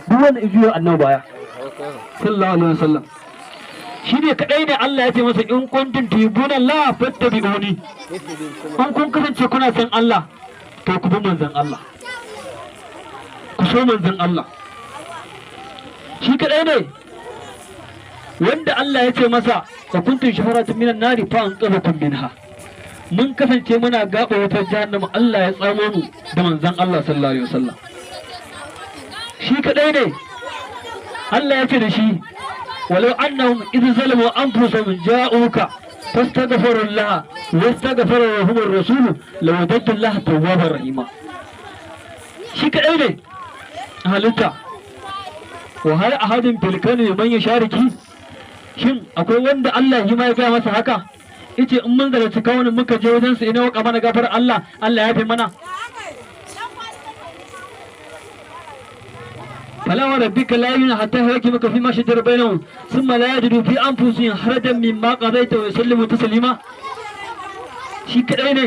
Duk wanda ya juya annabi baya sallallahu alaihi wasallam, shi ne kadai ne Allah ya ce masa in kuntum tuhibuna Allah fattabi'uni, in kun kasance kuna san Allah to ku bi manzon Allah, ku so manzon Allah. Shi kadai ne wanda Allah ya ce masa wa kuntum shafaratun minan nari fa anqadhakum minha, mun kasance muna gaba wutar jahannama, Allah ya tsamo mu da manzon Allah sallallahu alaihi wasallam. Shi kadai ne Allah ya ce da shi walau annahum idh zalamu anfusahum ja'uka fastaghfiru Allah wastaghfara lahum ar-rasul lawajadtu Allah tawwabar rahima. Shi kadai ne halitta. Wa hal ahadin fil kani man yashariki, shin akwai wanda Allah yi ma ya gaya masa haka? Yace in mun zalunci kawunan muka je wajen su ina waka mana gafar Allah, Allah ya fi mana. Fala wa rabbika la yu'minuna hatta yuhakkimuka fima shajara bainahum thumma la yajidu fi anfusihim harajan mimma qadaita wa yusallimu taslima. Shi kadai ne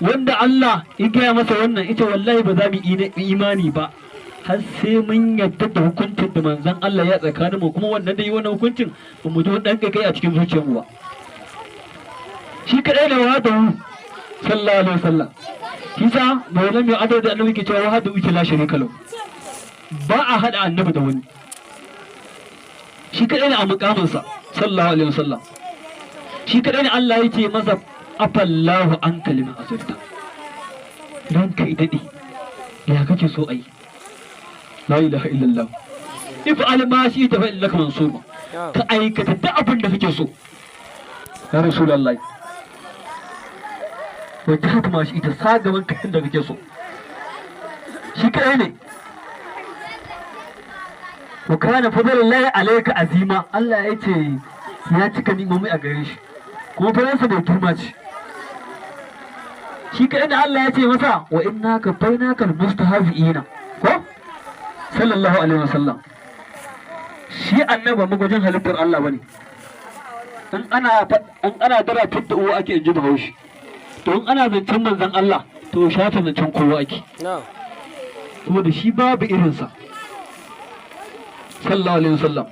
wanda Allah ya gaya masa wannan, ita wallahi ba za mu yi imani ba har sai mun yadda da hukuncin da manzon Allah ya tsakanin mu, kuma wannan da yi wannan hukuncin ba mu ji wani dan kai a cikin zuciyarmu ba. Shi kadai ne wahdahu sallallahu alaihi wasallam. Shi sa maulan mai adar da annabi ke cewa wahdahu la sharika lahu, ba a hada annabi da wani. Shi kadai ne a mukaminsa sallallahu alaihi wasallam. Shi kadai ne Allah ya ce masa afallahu an kalima azurta, don kai dade ya kake so ayi, la ilaha illallah, if'al ma shi ta fa innaka mansur, ka aikata duk abin da kake so ya rasulullahi, wajhat ma shi ita sagaban kayan da kake so. Shi kadai ne wa kana fadlullahi alayka azima, Allah ya ce ya cika ni'imomi a gare shi kuma faransa bai girma ce. Shi kadai da Allah ya ce masa wa inna ka bainaka almustahzi'ina ko sallallahu alaihi wasallam. Shi annaba magwajin halittar Allah bane. In ana dara fitta uwa ake in ji Bahaushe, to in ana zancen manzon Allah to shafa zancen kowa ake, saboda shi babu irinsa sallallahu alaihi wasallam.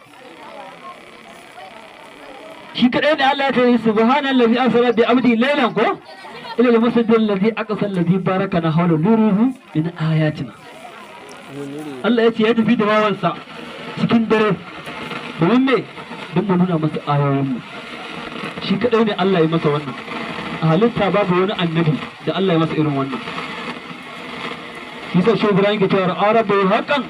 Shi kadai da Allah ya ce subhanallazi asra bi abdi laylan ko ila al-masjid allazi aqsa allazi barakana hawla nuruhu min ayatina. Allah ya ce ya tafi da bawansa cikin dare domin me? Don mu nuna masa ayoyin mu. Shi kadai ne Allah ya masa wannan. A halitta babu wani annabi da Allah ya masa irin wannan. Shi sa Shehu Ibrahim ke cewa arabu haqqan